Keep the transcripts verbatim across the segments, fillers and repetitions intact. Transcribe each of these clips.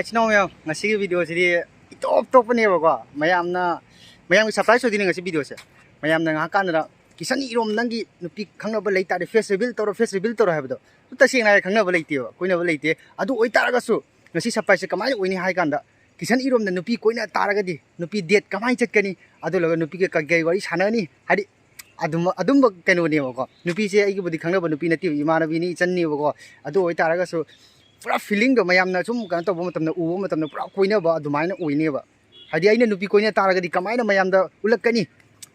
ꯏꯆꯤꯟ ꯏꯅꯥꯎ ꯃꯌꯥꯝ, ꯉꯁꯤꯒꯤ ꯚꯤꯗꯤꯑꯣꯁꯤꯗꯤ ꯏꯇꯣꯞ ꯇꯣꯞꯄꯅꯦꯕꯀꯣ꯫ ꯃꯌꯥꯝꯅ, ꯃꯌꯥꯝꯒꯤ ꯁꯔꯄ꯭ꯔꯥꯏꯁ ꯑꯣꯏꯗꯣꯏꯅꯤ ꯉꯁꯤ ꯚꯤꯗꯤꯑꯣꯁꯦ꯫ ꯃꯌꯥꯝꯅ ꯉꯥꯏꯍꯥꯛ ꯀꯥꯟꯗ, "ꯀꯤꯁꯟ ꯏꯔꯣꯝ, ꯅꯪꯒꯤ ꯅꯨꯄꯤ ꯈꯪꯅꯕ ꯂꯩ ꯇꯥꯔꯗꯤ ꯐꯦꯁ ꯔꯤꯚꯤꯜ ꯇꯧꯔꯣ, ꯐꯦꯁ ꯔꯤꯚꯤꯜ ꯇꯧꯔꯣ" ꯍꯥꯏꯕꯗꯣ꯫ ꯇꯁꯦꯡꯅ ꯍꯥꯏꯔꯦ, ꯈꯪꯅꯕ ꯂꯩꯇꯦꯕ, ꯀꯣꯏꯅꯕ ꯂꯩꯇꯦ꯫ ꯑꯗꯨ ꯑꯣꯏꯇꯥꯔꯒꯁꯨ ꯉꯁꯤ ꯁꯔꯄ꯭ꯔꯥꯏꯁꯁꯦ ꯀꯃꯥꯏꯅ ꯑꯣꯏꯅꯤ ꯍꯥꯏ ꯀꯥꯟꯗ, ꯀꯤꯁꯟ ꯏꯔꯣꯝꯅ ꯅꯨꯄꯤ ꯀꯣꯏꯅ ꯇꯥꯔꯒꯗꯤ ꯅꯨꯄꯤ ꯗꯦꯠ ꯀꯃꯥꯏꯅ ꯆꯠꯀꯅꯤ? ꯑꯗꯨ ꯂꯣꯏꯔꯒ ꯅꯨꯄꯤꯒ ꯀꯩ ꯀꯩ ꯋꯥꯔꯤ ꯁꯥꯟꯅꯅꯤ? ꯍꯥꯏꯗꯤ ꯑꯗꯨꯝ, ꯑꯗꯨꯝꯕ ꯀꯩꯅꯣꯅꯦꯕꯀꯣ꯫ ꯅꯨꯄꯤꯁꯦ ꯑꯩꯒꯤꯕꯨꯗꯤ ꯈꯪꯅꯕ ꯅꯨꯄꯤ ꯅꯠꯇꯦꯕ, ꯏꯃꯥꯟꯅꯕꯤꯅꯤ, ꯏꯆꯟꯅꯦꯕꯀꯣ꯫ ꯑꯗꯨ ꯑꯣꯏꯇꯥꯔꯒꯁꯨ ꯄꯨꯔꯥ ꯐꯤꯂꯤꯡꯗꯣ ꯃꯌꯥꯝꯅ ꯁꯨꯝ ꯀꯩꯅꯣ ꯇꯧꯕ ꯃꯇꯝꯗ, ꯎꯕ ꯃꯇꯝꯗ ꯄꯨꯔꯥ ꯀꯣꯏꯅꯕ ꯑꯗꯨꯃꯥꯏꯅ ꯑꯣꯏꯅꯦꯕ꯫ ꯍꯥꯏꯗꯤ ꯑꯩꯅ ꯅꯨꯄꯤ ꯀꯣꯏꯅ ꯇꯥꯔꯒꯗꯤ ꯀꯃꯥꯏꯅ ꯃꯌꯥꯝꯗ ꯎꯠꯂꯛꯀꯅꯤ?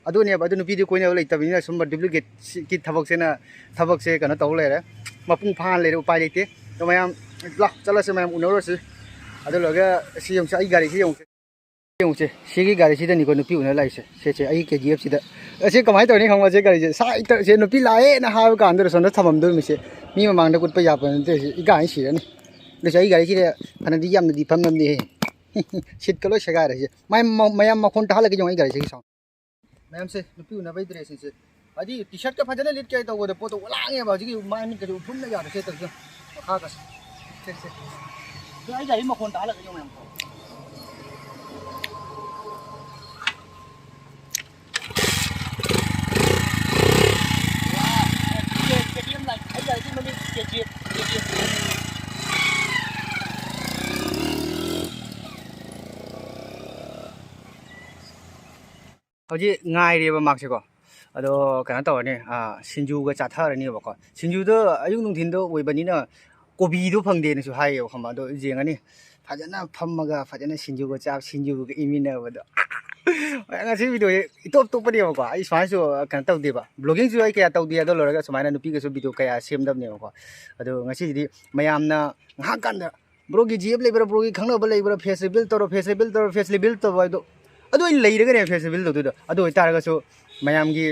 ꯑꯗꯨꯅꯦꯕ꯫ ꯑꯗꯨ ꯅꯨꯄꯤꯗꯤ ꯀꯣꯏꯅꯕ ꯂꯩꯇꯕꯅꯤꯅ ꯁꯨꯝꯕ ꯗꯨꯄ꯭ꯂꯤꯀꯦꯠꯀꯤ ꯊꯕꯛꯁꯦꯅ, ꯊꯕꯛꯁꯦ ꯀꯩꯅꯣ ꯇꯧ ꯂꯩꯔꯦ, ꯃꯄꯨꯡ ꯐꯥꯍꯟ ꯂꯩꯔꯦ꯫ ꯎꯄꯥꯏ ꯂꯩꯇꯦ꯫ ꯑꯗꯣ ꯃꯌꯥꯝ, ꯂꯥꯛ ꯆꯠꯂꯁꯦ, ꯃꯌꯥꯝ ꯎꯅꯔꯨꯔꯁꯤ꯫ ꯑꯗꯨ ꯂꯣꯏꯔꯒ ꯁꯤ ꯌꯦꯡꯉꯨꯁꯦ, ꯑꯩ ꯒꯥꯔꯤꯁꯤ ꯌꯦꯡꯉꯨꯁꯦ꯫ ꯌꯦꯡꯉꯨꯁꯦ, ꯁꯤꯒꯤ ꯒꯥꯔꯤꯁꯤꯗꯅꯤꯀꯣ ꯅꯨꯄꯤ ꯎꯅ ꯂꯥꯛꯏꯁꯦ꯫ ꯁꯦ, ꯁꯦ, ꯑꯩꯒꯤ ꯀꯦ ꯖꯤ ꯑꯦꯐꯁꯤꯗ꯫ ꯑꯁꯤ ꯀꯃꯥꯏꯅ ꯇꯧꯅꯤ ꯈꯪꯕ꯭ꯔ? ꯁꯤ ꯒꯥꯔꯤꯁꯦ ꯁꯥꯏꯠꯇ, ꯁꯦ, ꯅꯨꯄꯤ ꯂꯥꯛꯑꯦꯅ ꯍꯥꯏꯕ ꯀꯥꯟꯗ ꯁꯣꯝꯗ ꯊꯝꯃꯝꯗꯣꯏꯅꯤ꯫ ꯁꯦ, ꯃꯤ ꯃꯃꯥꯡꯗ ꯎꯠꯄ ꯌꯥꯄ ꯅꯠꯇꯦ꯫ ꯁꯤ ꯏꯀꯥꯏ ꯁꯤꯔꯅꯤ꯫ ꯑꯗꯨꯁꯨ ꯑꯩ ꯒꯥꯔꯤꯁꯤꯗ ꯐꯅꯗꯤ ꯌꯥꯝꯅꯗꯤ ꯐꯝꯃꯝꯅꯤꯍꯦ꯫ ꯁꯤꯠꯀ ꯂꯣꯏ ꯁꯦꯒꯥꯏꯔꯦ꯫ ꯁꯤ ꯃꯌꯥꯝ, ꯃꯌꯥꯝ ꯃꯈꯣꯟ ꯇꯥꯍꯜꯂꯛꯀꯦ ꯌꯦꯡꯉꯣ ꯑꯩ ꯒꯥꯔꯤꯁꯤꯒꯤ ꯁꯥꯎꯟ꯫ ꯃꯌꯥꯝꯁꯦ, ꯅꯨꯄꯤ ꯎꯅꯕꯩ ꯗ꯭ꯔꯦꯁꯁꯤꯡꯁꯦ꯫ ꯍꯥꯏꯗꯤ ꯇꯤ ꯁꯔꯠꯀ ꯐꯖꯅ ꯂꯤꯠꯀꯦ ꯇꯧꯕꯗ ꯄꯣꯠꯇꯣ ꯋꯥꯂꯥꯡꯉꯦꯕ꯫ ꯍꯧꯖꯤꯛꯀꯤ ꯃꯥꯏ ꯃꯤꯠꯀꯁꯦ ꯎꯐꯨꯟꯅ ꯌꯥꯗ꯭ꯔꯦ ꯇꯧꯔꯤꯁꯦ꯫ ꯃꯈꯥꯒꯁꯦ꯫ ꯁꯦ, ꯁꯦ꯫ ꯑꯗꯣ ꯑꯩ ꯒꯥꯔꯤ ꯃꯈꯣꯟ ꯇꯥꯍꯜꯂꯛꯀꯦ ꯌꯦꯡꯉꯣ ꯃꯌꯥꯝ꯫ ꯀꯦ ꯇꯤ ꯑꯦꯝ ꯂꯥꯏꯟ꯫ ꯑꯩ ꯒꯥꯔꯤꯒꯤ ꯃꯃꯤꯡ ꯀꯦ ꯖꯤ ꯑꯦꯐ, ꯀꯦ ꯖꯤ ꯑꯦꯐ꯫ ꯍꯧꯖꯤꯛ ꯉꯥꯏꯔꯤꯕ ꯃꯥꯛꯁꯦꯀꯣ꯫ ꯑꯗꯣ ꯀꯩꯅꯣ ꯇꯧꯔꯅꯤ, ꯑꯥ, ꯁꯤꯡꯖꯨꯒ ꯆꯥꯊꯔꯅꯦꯕꯀꯣ꯫ ꯁꯤꯡꯖꯨꯗꯣ ꯑꯌꯨꯛ ꯅꯨꯡꯊꯤꯟꯗꯣ ꯑꯣꯏꯕꯅꯤꯅ ꯀꯣꯕꯤꯗꯣ ꯐꯪꯗꯦꯅꯁꯨ ꯍꯥꯏꯌꯦꯕ, ꯈꯪꯕ꯭ꯔꯥ? ꯑꯗꯣ ꯌꯦꯡꯉꯅꯤ, ꯐꯖꯅ ꯐꯝꯃꯒ ꯐꯖꯅ ꯁꯤꯡꯖꯨꯒ ꯆꯥ, ꯁꯤꯡꯖꯨꯒ ꯏꯃꯤꯟꯅꯕꯗꯣ꯫ ꯉꯁꯤ ꯚꯤꯗꯤꯑꯣꯁꯦ ꯏꯇꯣꯞ ꯇꯣꯞꯄꯅꯦꯕꯀꯣ꯫ ꯑꯩ ꯁꯨꯃꯥꯏꯅꯁꯨ ꯀꯩꯅꯣ ꯇꯧꯗꯦꯕ, ꯕ꯭ꯂꯣꯒꯤꯡꯁꯨ ꯑꯩ ꯀꯌꯥ ꯇꯧꯗꯦ꯫ ꯑꯗꯣ ꯂꯣꯏꯔꯒ ꯁꯨꯃꯥꯏꯅ ꯅꯨꯄꯤꯒꯁꯨ ꯚꯤꯗꯤꯑꯣ ꯀꯌꯥ ꯁꯦꯝꯗꯕꯅꯦꯕꯀꯣ꯫ ꯑꯗꯣ ꯉꯁꯤꯁꯤꯗꯤ ꯃꯌꯥꯝꯅ ꯉꯥꯏꯍꯥꯛ ꯀꯥꯟꯗ "ꯕ꯭ꯔꯣꯒꯤ ꯖꯤ ꯑꯦꯐ ꯂꯩꯕ꯭ꯔꯥ, ꯕ꯭ꯔꯣꯒꯤ ꯈꯪꯅꯕ ꯂꯩꯕ꯭ꯔꯥ, ꯐꯦꯁ ꯔꯤꯚꯤꯜ ꯇꯧꯔꯣ, ꯐꯦꯁ ꯔꯤꯚꯤꯜ ꯇꯧꯔꯣ, ꯐꯦꯁ ꯔꯤꯚꯤꯜ ꯇꯧꯔꯣ" ꯍꯥꯏꯗꯣ, ꯑꯗꯨ ꯑꯣꯏꯅ ꯂꯩꯔꯒꯅꯦ ꯐꯦꯁ ꯔꯤꯚꯤꯜ ꯇꯧꯗꯣꯏꯗꯣ꯫ ꯑꯗꯨ ꯑꯣꯏꯇꯥꯔꯒꯁꯨ ꯃꯌꯥꯝꯒꯤ,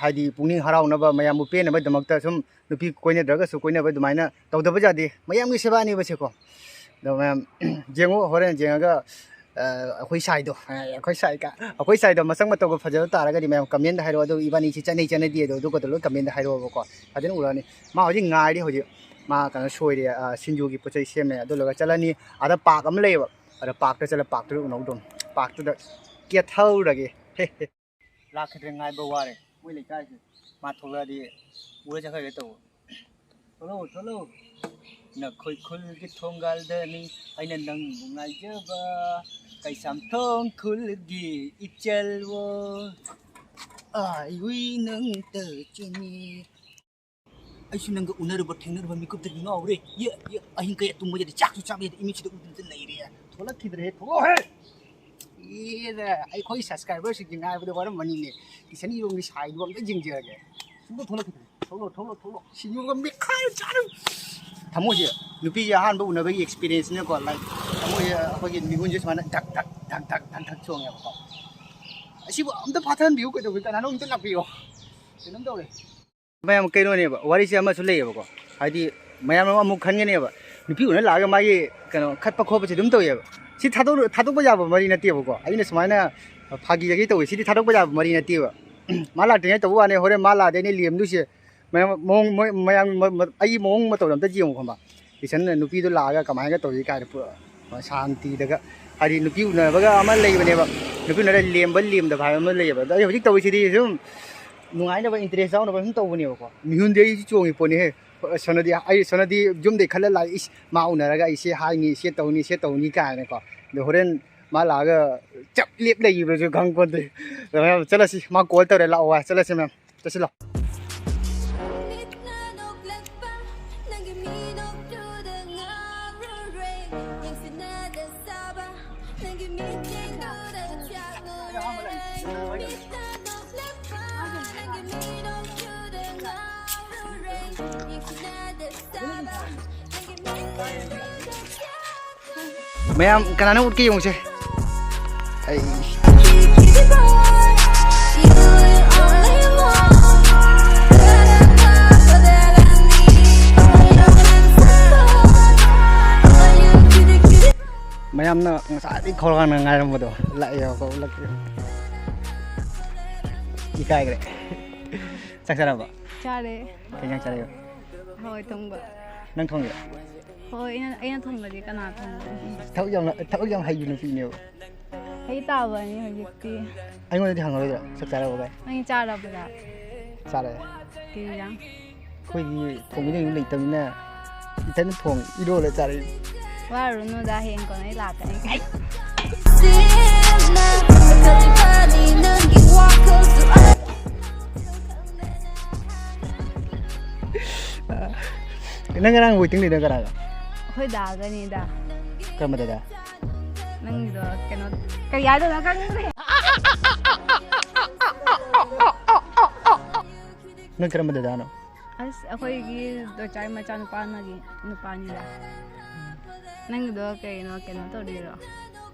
ꯍꯥꯏꯗꯤ, ꯄꯨꯛꯅꯤꯡ ꯍꯔꯥꯎꯅꯕ, ꯃꯌꯥꯝꯕꯨ ꯄꯦꯟꯅꯕꯒꯤꯗꯃꯛꯇ ꯁꯨꯝ ꯅꯨꯄꯤ ꯀꯣꯏꯅꯗ꯭ꯔꯒꯁꯨ ꯀꯣꯏꯅꯕ ꯑꯗꯨꯃꯥꯏꯅ ꯇꯧꯗꯕ ꯌꯥꯗꯦ꯫ ꯃꯌꯥꯝꯒꯤ ꯁꯦꯕꯥꯅꯦꯕ ꯁꯦꯀꯣ꯫ ꯑꯗꯣ ꯃꯌꯥꯝ ꯌꯦꯡꯉꯨ, ꯍꯣꯔꯦꯟ ꯌꯦꯡꯉꯒ, ꯑ, ꯑꯩꯈꯣꯏ ꯁꯥꯏꯗꯣ, ꯑ, ꯑꯩꯈꯣꯏ ꯁꯥꯏ ꯀ-, ꯑꯩꯈꯣꯏ ꯁꯥꯏꯗꯣ ꯃꯁꯛ ꯃꯇꯧꯒ ꯐꯖꯕ ꯇꯥꯔꯒꯗꯤ ꯃꯌꯥꯝ ꯀꯃꯦꯟꯗ ꯍꯥꯏꯔꯛꯑꯣ꯫ ꯑꯗꯨ ꯏꯕꯥꯅꯤꯁꯤ ꯆꯠꯅꯩ ꯆꯠꯅꯗꯦ ꯑꯗꯣ, ꯑꯗꯨꯒꯗꯣ ꯂꯣꯏ ꯀꯃꯦꯟꯗ ꯍꯥꯏꯔꯛꯑꯣꯕꯀꯣ꯫ ꯐꯖꯅ ꯎꯔꯛꯑꯅꯤ꯫ ꯃꯥ ꯍꯧꯖꯤꯛ ꯉꯥꯏꯔꯤ ꯍꯧꯖꯤꯛ꯫ ꯃꯥ ꯀꯩꯅꯣ ꯁꯣꯏꯔꯦ, ꯑ, ꯁꯤꯡꯖꯨꯒꯤ ꯄꯣꯠ ꯆꯩ ꯁꯦꯝꯃꯦ꯫ ꯑꯗꯨ ꯂꯣꯏꯔꯒ ꯆꯠꯂꯅꯤ꯫ ꯑꯥꯗ ꯄꯥꯔꯛ ꯑꯃ ꯂꯩꯌꯦꯕ, ꯑꯗ ꯄꯥꯔꯛꯇ ꯆꯠꯂ ꯄꯥꯔꯛꯇꯨꯗ ꯎꯅꯧꯗꯧꯅꯤ꯫ ꯄꯥꯔꯛꯇꯨꯗ ꯀꯦꯊꯧꯔꯒꯦ꯫ ꯂꯥꯛꯈꯤꯗ꯭ꯔꯦ, ꯉꯥꯏꯕ ꯋꯥꯔꯦ꯫ ꯃꯣꯏ ꯂꯩꯀꯥꯏꯁꯦ ꯃꯥ ꯊꯣꯛꯂꯛꯑꯗꯤ ꯎꯔ ꯆꯠꯈ꯭ꯔꯒꯦ ꯇꯧꯕ꯫ ꯊꯣꯛꯂꯛꯑꯣ, ꯊꯣꯛꯂꯛꯑꯣ꯫ ꯅꯈꯣꯏ ꯈꯨꯜꯒꯤ ꯊꯣꯡꯒꯥꯜꯗꯅꯤ ꯑꯩꯅ ꯅꯪꯕꯨ ꯉꯥꯏꯖꯕ꯫ ꯀꯩꯁꯥꯝꯊꯣꯡ ꯈꯨꯜꯒꯤ ꯏꯆꯜꯋꯣ, ꯑꯥꯏ ꯋꯤ ꯅꯪꯇ ꯆꯦꯟꯅꯤ꯫ ꯑꯩꯁꯨ ꯅꯪꯒ ꯎꯅꯔꯨꯕ ꯊꯦꯡꯅꯔꯨꯕ ꯃꯤꯀꯨꯞꯇꯒꯤ ꯉꯥꯎꯔꯦ꯫ ꯌꯦ, ꯌꯦ, ꯑꯍꯤꯡ ꯀꯌꯥ ꯇꯨꯝꯕ ꯌꯥꯗꯦ, ꯆꯥꯛꯁꯨ ꯆꯥꯕ ꯌꯥꯗꯦ, ꯏꯃꯤꯠꯁꯤꯗ ꯎꯗꯨꯅ ꯂꯩꯔꯦ꯫ ꯊꯣꯛꯂꯛꯈꯤꯗ꯭ꯔꯦ, ꯊꯣꯛꯂꯛꯑꯣꯍꯦ꯫ ꯑꯦꯔꯥ, ꯑꯩꯈꯣꯏ ꯁꯕꯁꯀ꯭ꯔꯥꯏꯕꯔꯁꯤꯡꯁꯦ ꯉꯥꯏꯕꯗ ꯋꯥꯔꯝꯃꯅꯤꯅꯦ꯫ ꯀꯤꯁꯟ ꯏꯔꯣꯡꯒꯤ ꯁꯥꯏꯗꯨ ꯑꯝꯇ ꯌꯦꯡꯖꯔꯒꯦ꯫ ꯁꯨꯡꯊꯣꯛ ꯊꯣꯛꯂꯛꯈꯤꯗ꯭ꯔꯦ꯫ ꯊꯣꯛꯂꯛꯑꯣ, ꯊꯣꯛꯂꯛꯑꯣ, ꯊꯣꯛꯂꯛꯑꯣ꯫ ꯁꯤꯡꯖꯨꯒ ꯃꯦꯠꯈꯥꯏꯔ ꯆꯥꯔꯨ꯫ ꯊꯃꯣꯏꯁꯦ, ꯅꯨꯄꯤꯁꯦ ꯑꯍꯥꯟꯕ ꯎꯅꯕꯒꯤ ꯑꯦꯛꯁꯄꯤꯔꯤꯌꯦꯟꯁꯅꯤꯅꯀꯣ, ꯂꯥꯏꯛ, ꯊꯃꯣꯏꯁꯦ ꯑꯩꯈꯣꯏꯒꯤ ꯃꯤꯍꯨꯟꯁꯦ ꯁꯨꯃꯥꯏꯅ ꯙꯛ ꯙꯛ ꯙꯛ ꯙꯛ ꯙꯛ ꯙꯛ ꯆꯣꯡꯉꯦꯕꯀꯣ꯫ ꯑꯁꯤꯕꯨ ꯑꯝꯇ ꯐꯥꯊꯍꯟꯕꯤꯌꯨ ꯀꯩꯗꯧꯒꯦ? ꯀꯅꯥꯅꯣ ꯑꯝꯇ ꯂꯥꯛꯄꯤꯌꯣ꯫ ꯀꯩꯅꯣꯝ ꯇꯧꯔꯦ꯫ ꯃꯌꯥꯝ, ꯀꯩꯅꯣꯅꯦꯕ, ꯋꯥꯔꯤꯁꯦ ꯑꯃꯁꯨ ꯂꯩꯌꯦꯕꯀꯣ, ꯍꯥꯏꯗꯤ ꯃꯌꯥꯝ ꯑꯃ ꯑꯃꯨꯛ ꯈꯟꯒꯅꯦꯕ, ꯅꯨꯄꯤ ꯎꯅ ꯂꯥꯛꯑꯒ ꯃꯥꯒꯤ ꯀꯩꯅꯣ ꯈꯠꯄ ꯈꯣꯠꯄꯁꯦ ꯑꯗꯨꯝ ꯇꯧꯋꯦꯕ꯫ ꯁꯤ ꯊꯥꯗꯣꯛ-, ꯊꯥꯗꯣꯛꯄ ꯌꯥꯕ ꯃꯔꯤ ꯅꯠꯇꯦꯕꯀꯣ꯫ ꯑꯩꯅ ꯁꯨꯃꯥꯏꯅ ꯐꯥꯒꯤ ꯖꯒꯤ ꯇꯧꯋꯦ, ꯁꯤꯗꯤ ꯊꯥꯗꯣꯛꯄ ꯌꯥꯕ ꯃꯔꯤ ꯅꯠꯇꯦꯕ꯫ ꯃꯥ ꯂꯥꯛꯇ꯭ꯔꯤꯉꯩ ꯇꯧꯕ ꯋꯥꯅꯤ, ꯍꯣꯔꯦꯟ ꯃꯥ ꯂꯥꯛꯑꯗꯤ ꯑꯩꯅ ꯂꯦꯝꯗꯣꯏꯁꯦ꯫ ꯃꯌꯥꯝ ꯃꯑꯣꯡ, ꯃꯣꯏ ꯃꯌꯥꯝ ꯃ-, ꯃ-, ꯑꯩꯒꯤ ꯃꯑꯣꯡ ꯃꯇꯧꯗꯣ ꯑꯝꯇ ꯌꯦꯡꯉꯨ ꯈꯪꯕ꯫ ꯀꯤꯁꯟꯅ ꯅꯨꯄꯤꯗꯣ ꯂꯥꯛꯑꯒ ꯀꯃꯥꯏꯅꯒ ꯇꯧꯔꯤ ꯀꯥꯏꯅ ꯄꯨꯔꯥ ꯁꯥꯟꯇꯤꯗꯒ, ꯍꯥꯏꯗꯤ ꯅꯨꯄꯤ ꯎꯅꯕꯒ ꯑꯃ ꯂꯩꯕꯅꯦꯕ, ꯅꯨꯄꯤ ꯎꯅꯔ ꯂꯦꯝꯕ ꯂꯦꯝꯗꯕ ꯍꯥꯏꯕ ꯑꯃ ꯂꯩꯌꯦꯕ꯫ ꯑꯗꯣ ꯑꯩ ꯍꯧꯖꯤꯛ ꯇꯧꯔꯤꯁꯤꯗꯤ ꯁꯨꯝ ꯅꯨꯡꯉꯥꯏꯅꯕ, ꯏꯟꯇꯔꯦꯁ ꯌꯥꯎꯅꯕ ꯁꯨꯝ ꯇꯧꯕꯅꯦꯕꯀꯣ꯫ ꯃꯤꯍꯨꯟꯗꯤ ꯑꯩꯁꯨ ꯆꯣꯡꯉꯤ ꯄꯣꯠꯅꯤꯍꯦ꯫ ꯁꯣꯅꯗꯤ, ꯑꯩ ꯁꯣꯅꯗꯤ ꯌꯨꯝꯗꯩ ꯈꯜꯂ ꯂꯥꯛꯏ, "ꯏꯁ, ꯃꯥ ꯎꯅꯔꯒ ꯑꯩ ꯁꯤ ꯍꯥꯏꯅꯤ, ꯁꯤ ꯇꯧꯅꯤ, ꯁꯤ ꯇꯧꯅꯤ" ꯀꯥꯏꯅꯀꯣ꯫ ꯑꯗꯣ ꯍꯣꯔꯦꯟ ꯃꯥ ꯂꯥꯛꯑꯒ ꯆꯞ ꯂꯦꯞ ꯂꯩꯈꯤꯕ꯭ꯔꯁꯨ ꯈꯪ ꯄꯣꯟꯇꯦ꯫ ꯑꯗꯣ ꯃꯌꯥꯝ ꯆꯠꯂꯁꯤ, ꯃꯥ ꯀꯣꯜ ꯇꯧꯔꯦ, ꯂꯥꯛꯑꯣ ꯍꯥꯏ꯫ ꯆꯠꯂꯁꯤ ꯃꯌꯥꯝ, ꯆꯠꯁꯤꯜꯂꯣ꯫ ꯃꯤꯠꯅ ꯅꯣꯛꯂꯛꯄ, ꯅꯪꯒꯤ ꯃꯤꯅꯣꯛꯇꯨꯗ ꯉꯥꯎꯔꯨꯔꯦ꯫ ꯌꯦꯡꯁꯤꯟꯅꯗ ꯁꯥꯕ, ꯅꯪꯒꯤ ꯃꯤꯠꯌꯦꯡꯗꯨꯗ ꯆꯥꯛꯂꯨꯔꯦ꯫ ꯃꯤꯠꯅ ꯅꯣꯛꯂꯛꯄ, ꯅꯪꯒꯤ ꯃꯤꯅꯣꯛꯇꯨꯗ ꯉꯥꯎꯔꯨꯔꯦ꯫ ꯌꯦꯡꯁꯤꯟꯅꯗ ꯁꯥꯕ, ꯅꯪꯒꯤ ꯃꯤꯠꯌꯦꯡꯗꯨꯗ ꯆꯥꯛꯂꯨꯔꯦ꯫ ꯃꯌꯥꯝ ꯀꯅꯥꯅꯣ ꯎꯠꯀꯦ ꯌꯦꯡꯉꯨꯁꯦ꯫ ꯑꯩ ꯃꯌꯥꯝꯅ ꯉꯁꯥꯏꯗꯒꯤ ꯈꯧꯔꯥꯡꯅ ꯉꯥꯏꯔꯝꯕꯗꯣ ꯂꯥꯛꯑꯦꯕꯀꯣ, ꯎꯠꯂꯛꯀꯦ꯫ ꯏꯀꯥꯏꯈ꯭ꯔꯦ꯫ ꯆꯥꯛ ꯆꯥꯔꯕ? ꯆꯥꯔꯦ꯫ ꯀꯩ ꯏꯟꯖꯥꯡ ꯆꯥꯔꯛꯏꯕ? ꯍꯋꯥꯏ ꯊꯣꯡꯕ꯫ ꯅꯪ ꯊꯣꯡꯉꯤꯔꯣ? ꯍꯣꯏ, ꯑꯩꯅ ꯑꯩꯅ ꯊꯣꯡꯕꯗꯤ ꯀꯅꯥ ꯊꯣꯡꯕ? ꯊꯕꯛ ꯌꯥꯝ ꯊꯕꯛ ꯌꯥꯝ ꯍꯩꯕ ꯅꯨꯄꯤꯅꯦꯕ꯫ ꯍꯩ ꯇꯥꯕꯅꯤ ꯍꯧꯖꯤꯛꯇꯤ꯫ ꯑꯩꯉꯣꯟꯗꯗꯤ ꯍꯪꯉꯔꯣꯏꯗ꯭ꯔꯣ? ꯆꯥꯛ ꯆꯥꯔꯕꯣ ꯚꯥꯏ? ꯅꯪ ꯆꯥꯔꯕꯗ? ꯆꯥꯔꯦ꯫ ꯀꯩ ꯏꯟꯖꯥꯡ? ꯑꯩꯈꯣꯏꯗꯤ ꯊꯣꯡꯕꯤꯅꯕ ꯃꯤ ꯂꯩꯇꯕꯅꯤꯅ ꯏꯊꯟ ꯊꯣꯡ ꯏꯔꯣꯜꯂ ꯆꯥꯔꯛꯏ꯫ ꯋꯥꯔꯨꯅꯨꯗ, ꯍꯌꯦꯡ ꯀꯣꯟꯅ ꯑꯩ ꯂꯥꯛꯀꯅꯤ꯫ ꯁꯤꯝꯅ ꯀꯔꯤꯕꯅꯤ ꯅꯪꯒꯤ ꯋꯥꯈꯜꯁꯨ ꯑꯩ ꯅꯪ ꯉꯔꯥꯡ waiting ꯂꯩꯗꯣ ꯀꯅꯥꯒ? ꯑꯩꯈꯣꯏ ꯗꯥꯒꯅꯤꯗ꯫ ꯀꯔꯝꯕ ꯗꯥꯗꯥ? ꯅꯪꯒꯤꯗꯣ ꯀꯩꯅꯣ, ꯀꯔꯤ ꯍꯥꯏꯗꯣꯏꯅꯣ ꯈꯪꯗ꯭ꯔꯦ꯫ ꯅꯪ ꯀꯔꯝꯕ ꯗꯥꯗꯥꯅꯣ? ꯑꯁ, ꯑꯩꯈꯣꯏꯒꯤ ꯗꯣꯆꯥꯏ ꯃꯆꯥꯅꯨꯄꯥ ꯑꯃꯒꯤ ꯅꯨꯄꯥꯅꯤꯗ꯫ ꯅꯪꯒꯤꯗꯣ ꯀꯩꯅꯣ, ꯀꯩꯅꯣ ꯇꯧꯔꯤꯔꯣ?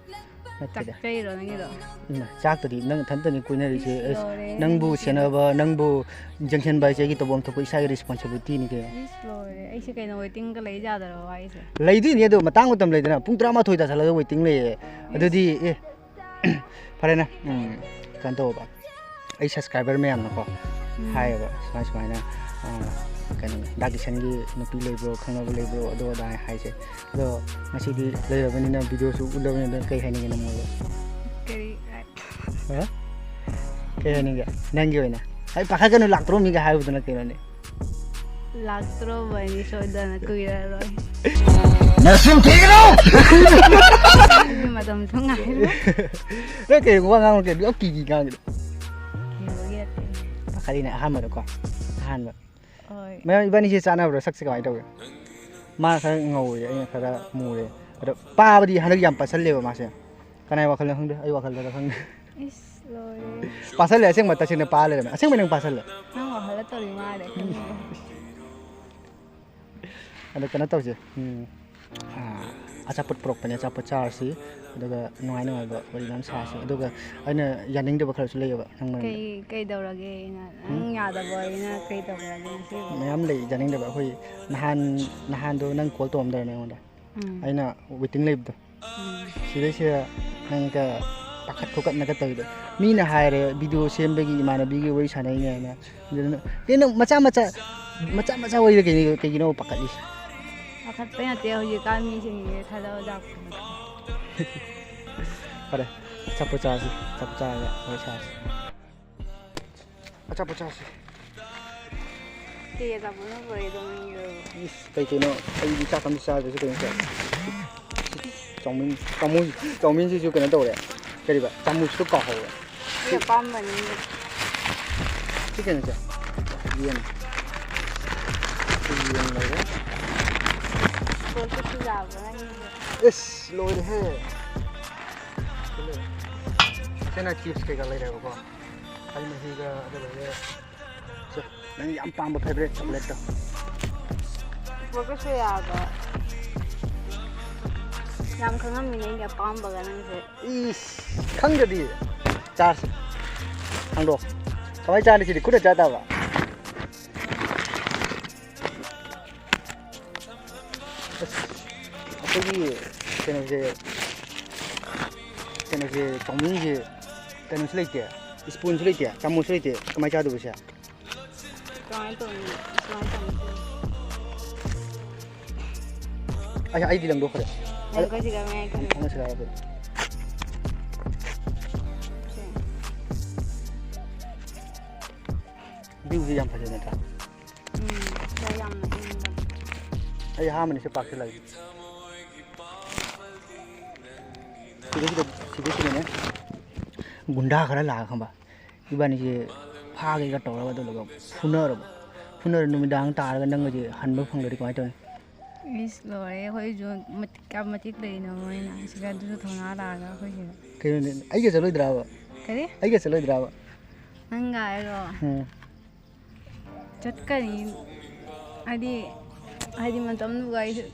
ꯅꯠꯇꯦꯗ꯫ ꯆꯥꯛꯆꯩꯔꯣ ꯅꯪꯒꯤꯗꯣ? ꯏꯃꯥ, ꯆꯥꯛꯇꯗꯤ ꯅꯪ ꯏꯊꯟꯇꯅꯤ ꯀꯣꯏꯅꯔꯤꯁꯦ꯫ ꯏꯁ, ꯑꯦꯁ, ꯂꯣꯏꯔꯦ ꯅꯪꯕꯨ ꯅꯪꯒꯤꯁꯦ꯫ ꯁꯦꯟꯅꯕ, ꯅꯪꯕꯨ ꯌꯦꯡꯁꯤꯟꯕ ꯍꯥꯏꯁꯦ ꯑꯩꯒꯤ ꯇꯧꯐꯝ ꯊꯣꯛꯄ ꯏꯁꯥꯒꯤ responsibility ꯅꯤ ꯀꯩꯅꯣ꯫ ꯏꯁ, ꯂꯣꯏꯔꯦ꯫ ꯑꯩꯁꯦ ꯀꯩꯅꯣ, waiting ꯒ ꯂꯩ ꯌꯥꯗ꯭ꯔꯕ ꯍꯥꯏꯁꯦ? ꯂꯩꯗꯣꯏꯅꯤ ꯑꯗꯣ, ꯃꯇꯥꯡ ꯃꯇꯝ ꯂꯩꯗꯅ꯫ ꯄꯨꯡ ꯇꯔꯥꯃꯥꯊꯣꯏ ꯇꯥꯁꯜꯂꯒ waiting ꯂꯩꯌꯦ꯫ ꯑꯗꯨꯗꯤ ꯑꯦ, ꯐꯔꯦꯅꯦ꯫ ꯎꯝ, ꯀꯩꯅꯣ ꯇꯧꯕ, ꯑꯩ subscriber ꯃꯌꯥꯝꯅꯀꯣ ꯎꯝ꯫ ꯍꯥꯏꯌꯦꯕ, ꯁꯨꯃꯥꯏ ꯁꯨꯃꯥꯏꯅ, ꯑ, ꯀꯩꯅꯣ, ꯗꯥ ꯀꯤꯁꯟꯒꯤ ꯅꯨꯄꯤ ꯂꯩꯕ꯭ꯔꯣ, ꯈꯪꯅꯕ ꯂꯩꯕ꯭ꯔꯣ, ꯑꯗꯨ ꯑꯗꯥ ꯍꯥꯏꯁꯦ꯫ ꯑꯗꯣ ꯉꯁꯤꯗꯤ ꯂꯩꯔꯕꯅꯤꯅ, video ꯁꯨ ꯎꯠꯂꯕꯅꯤꯅ, ꯑꯗꯨ ꯀꯩ ꯍꯥꯏꯅꯤꯡꯉꯤ ꯅꯉꯣꯟꯗ? ꯀꯔꯤ? ꯍꯥ? ꯀꯩ ꯍꯥꯏꯅꯤꯡꯒꯦ ꯅꯪꯒꯤ ꯑꯣꯏꯅ? ꯑꯩ ꯄꯥꯈꯠꯀꯅꯨ, ꯂꯥꯛꯇ꯭ꯔꯣ ꯃꯤꯒ ꯍꯥꯏꯕꯗꯨꯅ ꯀꯩꯅꯣꯅꯦ? ꯂꯥꯛꯇ꯭ꯔꯣꯕꯅꯤ ꯁꯣꯏꯗꯅ, ꯀꯨꯏꯔꯔꯣꯏ꯫ ꯅꯁꯤꯝ ꯊꯤꯒꯅꯨ! ꯑꯩꯒꯤ ꯃꯇꯝꯁꯨ ꯉꯥꯏꯔꯣꯏ꯫ ꯅꯪ ꯀꯩ ꯋꯥ ꯉꯥꯡꯉꯨ ꯀꯩꯅꯣ? ꯌꯥꯝ ꯀꯤꯒꯤ ꯉꯥꯡꯉꯤꯗꯣ꯫ ꯀꯤꯕꯒꯤ ꯅꯠꯇꯦ꯫ ꯄꯥꯈꯠꯂꯤꯅꯦ ꯑꯍꯥꯟꯕꯗꯀꯣ꯫ ꯑꯍꯥꯟꯕ꯫ ꯍꯣꯏ꯫ ꯃꯌꯥꯝ ꯏꯕꯥꯅꯤꯁꯦ ꯆꯥꯟꯅꯕ꯭ꯔꯥ? ꯁꯛꯁꯦ ꯀꯃꯥꯏꯅ ꯇꯧꯒꯦ? ꯃꯥ ꯈꯔ ꯉꯧꯋꯦ, ꯑꯩꯅ ꯈꯔ ꯃꯨꯔꯦ꯫ ꯑꯗꯣ ꯄꯥꯕꯗꯤ ꯍꯟꯗꯛ ꯌꯥꯝ ꯄꯥꯁꯜꯂꯦꯕ ꯃꯥꯁꯦ꯫ ꯀꯅꯥꯏ ꯋꯥꯈꯜꯅꯣ ꯈꯪꯗꯦ, ꯑꯩ ꯋꯥꯈꯜꯗꯔ ꯈꯪꯗꯦ꯫ ꯏꯁ, ꯂꯣꯏꯔꯦ꯫ ꯄꯥꯁꯜꯂꯦ, ꯑꯁꯦꯡꯕ ꯇꯁꯦꯡꯅ ꯄꯥ ꯂꯩꯔꯝꯃꯦ꯫ ꯑꯁꯦꯡꯕ ꯅꯪ ꯄꯥꯁꯜꯂꯦ꯫ ꯅꯪ ꯋꯥꯈꯜꯗ ꯇꯧꯔꯤ ꯃꯥꯜꯂꯦ ꯈꯪꯉꯤꯗꯣ꯫ ꯑꯗꯣ ꯀꯩꯅꯣ ꯇꯧꯁꯦ꯫ ꯎꯝ, ꯑꯥ, ꯑꯆꯥꯄꯣꯠ ꯄꯨꯔꯛꯄꯅꯦ, ꯑꯆꯥꯄꯣꯠ ꯆꯥꯔꯁꯤ꯫ ꯑꯗꯨꯒ ꯅꯨꯡꯉꯥꯏ ꯅꯨꯡꯉꯥꯏꯕ ꯋꯥꯔꯤ ꯃꯌꯥꯝ ꯁꯥꯁꯤ꯫ ꯑꯗꯨꯒ ꯑꯩꯅ ꯌꯥꯅꯤꯡꯗꯕ ꯈꯔꯁꯨ ꯂꯩꯌꯦꯕ ꯅꯪ ꯃꯔꯝꯗ꯫ ꯀꯩ ꯀꯩꯗꯧꯔꯒꯦ? ꯑꯩꯅ ꯅꯪ ꯌꯥꯗꯕ ꯑꯩꯅ ꯀꯩ ꯇꯧꯔꯒꯦ ꯉꯁꯤꯕꯨ? ꯃꯌꯥꯝ ꯂꯩ ꯌꯥꯅꯤꯡꯗꯕ꯫ ꯑꯩꯈꯣꯏ ꯅꯍꯥꯟ, ꯅꯍꯥꯟꯗꯣ ꯅꯪ call ꯇꯧꯔꯝꯗꯥꯏꯅꯦ ꯑꯩꯉꯣꯟꯗ꯫ ꯎꯝ꯫ ꯑꯩꯅ waiting ꯂꯩꯕꯗꯣ꯫ ꯎꯝ꯫ ꯁꯤꯗꯩꯁꯤꯗ ꯅꯪꯒ ꯄꯥꯈꯠ ꯈꯣꯀꯠꯅꯒ ꯇꯧꯔꯤꯗꯣ꯫ ꯃꯤꯅ ꯍꯥꯏꯔꯦ video ꯁꯦꯝꯕꯒꯤ ꯏꯃꯥꯟꯅꯕꯤꯒꯤ ꯋꯥꯔꯤ ꯁꯥꯟꯅꯩꯅꯦꯅ꯫ ꯑꯗꯨꯅ ꯀꯩꯅꯣ ꯃꯆꯥ ꯃꯆꯥ, ꯃꯆꯥ ꯃꯆꯥ ꯋꯥꯔꯤꯗ ꯀꯩꯅꯣ, ꯀꯩꯒꯤꯅꯣ ꯄꯥꯈꯠꯂꯤꯁꯦ? ꯈꯠꯄ ꯅꯠꯇꯦ, ꯍꯧꯖꯤꯛꯀꯥꯟ ꯃꯤꯁꯤꯡꯁꯦ ꯊꯥꯖꯕ ꯌꯥꯕ ꯅꯠꯇꯦ꯫ ꯐꯔꯦ, ꯑꯆꯥꯄꯣꯠ ꯆꯥꯔꯁꯤ, ꯑꯆꯥꯄꯣꯠ ꯆꯥꯔꯒ ꯋꯥꯔꯤ ꯁꯥꯔꯁꯤ꯫ ꯑꯆꯥꯄꯣꯠ ꯆꯥꯔꯁꯤ꯫ ꯀꯩ ꯑꯆꯥꯄꯣꯠꯅꯣ ꯂꯣꯏꯔꯦ ꯑꯗꯨꯝ ꯌꯦꯡꯉꯣ꯫ ꯏꯁ, ꯀꯩ ꯀꯩꯅꯣ? ꯑꯩꯗꯤ ꯆꯥꯛ ꯑꯝꯇ ꯆꯥꯗ꯭ꯔꯁꯨ ꯀꯩꯅꯣ ꯇꯧꯔꯦ꯫ ꯆꯧꯃꯤꯟ, ꯆꯧꯃꯤꯟ, ꯆꯧꯃꯤꯟꯁꯤꯁꯨ ꯀꯩꯅꯣ ꯇꯧꯔꯦ꯫ ꯀꯔꯤꯕ? ꯆꯥꯃꯨꯁꯇꯣ ꯀꯥꯎꯍꯧꯔꯦ꯫ ꯑꯩ ꯑꯄꯥꯝꯕꯅꯤꯅꯦ꯫ ꯁꯤ ꯀꯩꯅꯣꯁꯦ? ꯌꯦꯟ꯫ ꯁꯤ ꯌꯦꯟ ꯂꯩꯔꯦ꯫ ꯄꯣꯠꯇꯨꯁꯨ ꯌꯥꯕ꯭ꯔꯥ ꯅꯪꯒꯤꯁꯦ? ꯏꯁ, ꯂꯣꯏꯔꯦꯍꯦ꯫ ꯁꯤꯅ chips ꯀꯩꯀꯥ ꯂꯩꯔꯦꯕꯀꯣ꯫ ꯍꯩ ꯃꯍꯤꯒ ꯑꯗꯨ ꯂꯩꯔꯦ꯫ ꯁꯦ, ꯅꯪ ꯌꯥꯝ ꯄꯥꯝꯕ favourite chocolate ꯇꯣ꯫ ꯄꯨꯔꯛꯇ꯭ꯔꯁꯨ ꯌꯥꯕ꯫ ꯌꯥꯝ ꯈꯪꯉꯝꯃꯤꯅꯦ ꯑꯩꯒꯤ ꯑꯄꯥꯝꯕꯒ ꯅꯪꯁꯦ꯫ ꯏꯁ, ꯈꯪꯗ꯭ꯔꯗꯤ ꯆꯥꯔꯁꯤ꯫ ꯍꯥꯡꯗꯣꯛ꯫ ꯀꯃꯥꯏ ꯆꯥꯅꯤ ꯁꯤꯗꯤ? ꯈꯨꯠꯅ ꯆꯥ ꯇꯥꯕ꯫ ꯑꯁ, ꯑꯩꯈꯣꯏꯒꯤ ꯀꯩꯅꯣꯁꯦ, ꯀꯩꯅꯣꯁꯦ, ꯆꯧꯃꯤꯟꯁꯦ ꯀꯩꯅꯣꯁꯨ ꯂꯩꯇꯦ, spoon ꯁꯨ ꯂꯩꯇꯦ, ꯆꯥꯃꯁꯁꯨ ꯂꯩꯇꯦ, ꯀꯃꯥꯏ ꯆꯥꯗꯣꯏꯕ ꯁꯦ? ꯀꯃꯥꯏꯅ ꯇꯧꯅꯤ? ꯁꯨꯃꯥꯏꯅ ꯇꯧꯅꯤ꯫ ꯑꯩ, ꯑꯩꯗꯤ ꯂꯪꯗꯣꯛꯈ꯭ꯔꯦ꯫ ꯂꯪꯗꯣꯛꯈ꯭ꯔꯁꯤꯔ ꯃꯌꯥꯏ ꯈꯔ? ꯈꯪꯅꯁꯤꯔ ꯍꯥꯏꯕꯗꯤ꯫ ꯁꯦ꯫ View ꯁꯦ ꯌꯥꯝ ꯐꯖꯩ ꯅꯠꯇ꯭ꯔꯥ? ꯎꯝ, ꯁꯤꯗ ꯌꯥꯝꯅ ꯏꯪꯕ꯫ ꯑꯩ ꯑꯍꯥꯟꯕꯅꯤ ꯁꯤ park ꯁꯦ ꯂꯥꯛꯏꯁꯦ꯫ ꯁꯤꯗꯩꯁꯤꯗ, ꯁꯤꯗꯩꯁꯤꯗꯅꯦ ꯒꯨꯟꯗꯥ ꯈꯔ ꯂꯥꯛꯑ ꯈꯪꯕ, ꯏꯕꯥꯅꯤꯁꯦ ꯐꯥꯒꯦꯒ ꯇꯧꯔꯒ ꯑꯗꯨꯒ ꯐꯨꯅꯔꯕ꯫ ꯐꯨꯅꯔ ꯅꯨꯃꯤꯗꯥꯡ ꯇꯥꯔꯒ ꯅꯪꯒꯁꯦ ꯍꯟꯕ ꯐꯪꯗ꯭ꯔꯗꯤ ꯀꯃꯥꯏꯅ ꯇꯧꯅꯤ? ꯏꯁ, ꯂꯣꯏꯔꯦ, ꯑꯩꯈꯣꯏꯁꯨ ꯃꯇꯤꯛ ꯀꯌꯥꯝ ꯃꯇꯤꯛ ꯂꯩꯅꯣ ꯃꯣꯏꯅ ꯁꯤꯗ ꯑꯗꯨꯁꯨ ꯊꯧꯅꯥ ꯂꯥꯛꯑꯒ ꯑꯩꯈꯣꯏ ꯁꯤꯗ꯫ ꯀꯩꯅꯣꯅꯦ, ꯑꯩꯒ ꯆꯠꯂꯣꯏꯗ꯭ꯔꯕ? ꯀꯔꯤ? ꯑꯩꯒ ꯆꯠꯂꯣꯏꯗ꯭ꯔꯕ? ꯅꯪꯒ ꯍꯥꯏꯔꯣ? ꯎꯝ꯫ ꯆꯠꯀꯅꯤ꯫ ꯍꯥꯏꯗꯤ, ꯍꯥꯏꯗꯤ ꯃꯇꯝꯗꯨꯒ ꯑꯩꯁꯨ